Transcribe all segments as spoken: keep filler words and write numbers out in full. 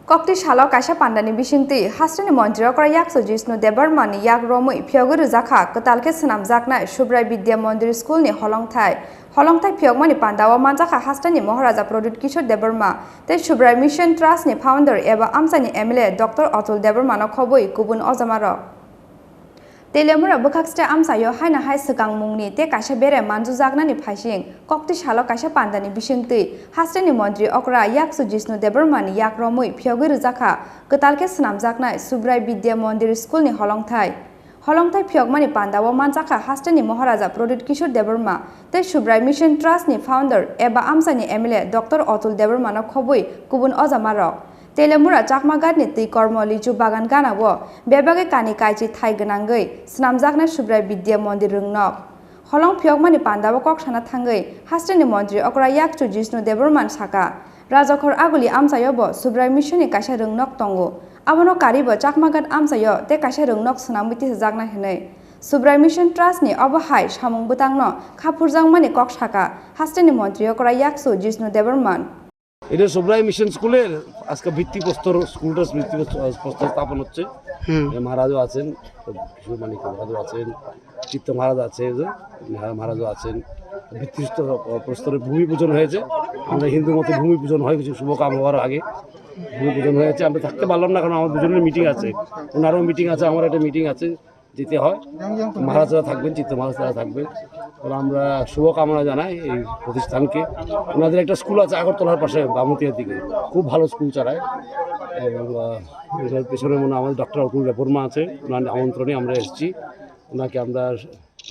Kokti salo kaisa pandani bisingtwi hasteni montri okra yakchu Jishnu Debbarma ni yak romwi phiyogwi rwjakha kwtal khe swnamjaknai Subrai Bidya Mondir School ni holongthai. Holongthai phiyokmani pandao manjakha hasteni Maharaja Pradyut Kishore Debbarma tei Subrai Mission Trust ni founder eba amchaini M L A Doctor Atul Debbarma no khobwi kubun ojamarok. Telemura bwkhak stre amchaio haino hai swkangmungni tei kaisa bere manjujaknani phaising kokti salo kaisa pandani bisingtwi hasteni montri okra yakchu Jishnu Debbarmani yak romwi phiyogwi rwjakha kwtal khe swnamjaknai Subrai Bidya Mondir School ni holongthai. Holongthai phiyokmani pandao manjakha hasteni Maharaja Pradyut Kishore Debbarma tei Subrai Mission Trust ni founder eba amchaini M L A Doctor Atul Debbarma no khobwi kubun ojamarok. Telemura Chakmaghat ni twi kormo lichu bagan gana o bebagwi kani kaichi thai gwnangwi swnamjaknai Subrai Bidya Mondir rwngnok. Holong phiyokmani pandao kok sana thangwi hasteni montri okra yakchu Jishnu Debbarman saka, Rajakhor Aguli amchaio bo Subrai Mission ni kaisa rwngnok tongo. Abono karibo Chakmaghat amchaio tei kaisa rwngnok swnamwi tisajaknai hwnwi. Subrai Mission Trust ni obo hai samung bwtangno khaphurjakmani kok saka hasteni montri okra yakchu Jishnu Debbarman. এটা সুব্রাই মিশন স্কুলের আজকে ভিত্তিপ্রস্তর, স্কুলটার ভিত্তিপ্রস্তর স্থাপন হচ্ছে। হুম। এ, মহারাজও আছেন, কিশোর মাণিক্য মহারাজও আছেন, চিত্ত মহারাজ আছে, এই যে মহা-, মহারাজও আছেন। ভিত্তিপ্রস্তর, প্রস্তরের ভূমি পূজন হয়েছে। আমরা হিন্দু মতে ভূমি পূজন হয় কিছু শুভ কাম হওয়ার আগে। ভূমি পূজন হয়েছে, আমরা থাকতে পারলাম না, কারণ আমার দুজনের মিটিং আছে, ওনারও মিটিং আছে, আমার একটা মিটিং আছে। যেতে হয়। মহারাজরা থাকবেন, চিত্ত মহারাজরা থাকবেন। ওরা আমরা শুভকামনা জানাই এই প্রতিষ্ঠানকে। ওনাদের একটা স্কুল আছে আগরতলার পাশে, বামুটিয়ার দিকে, খুব ভালো স্কুল চালায়। এবং, আহ, এটার পেছনে মনে হয় আমাদের ডক্টর অতুল দেববর্মা আছে, ওনার আমন্ত্রণে আমরা এসেছি। ওনাকে আমরা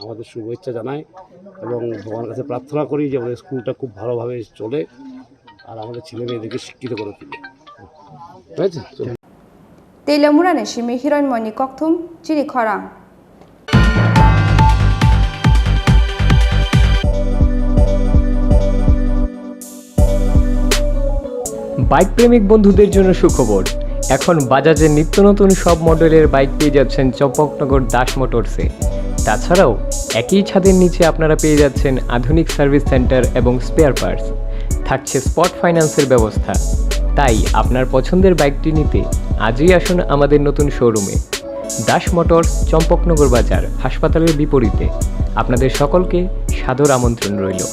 আমাদের শুভেচ্ছা জানাই এবং ভগবানের কাছে প্রার্থনা করি যে আমাদের স্কুলটা খুব ভালোভাবে চলে আর আমাদের ছেলে মেয়েদেরকে শিক্ষিত করে তুলে। হয়েছে? Telemurani simi Hiroinmoni kokthum chini khorang. Bike প্রেমিক বন্ধুদের জন্য সুখবর। এখন বাজাজের নিত্য নতুন সব মডেলের বাইক পেয়ে যাচ্ছেন চম্পকনগর দাস মোটরসে। তাছাড়াও একই ছাদের নিচে আপনারা পেয়ে যাচ্ছেন আধুনিক সার্ভিস সেন্টার এবং স্পেয়ার পার্টস। থাকছে স্পট ফাইন্যান্সের ব্যবস্থা। তাই আপনার পছন্দের বাইকটি নিতে আজই আসুন আমাদের নতুন শোরুমে। দাস মোটরস, চম্পকনগর বাজার, হাসপাতালের বিপরীতে। আপনাদের সকলকে সাদর আমন্ত্রণ রইল।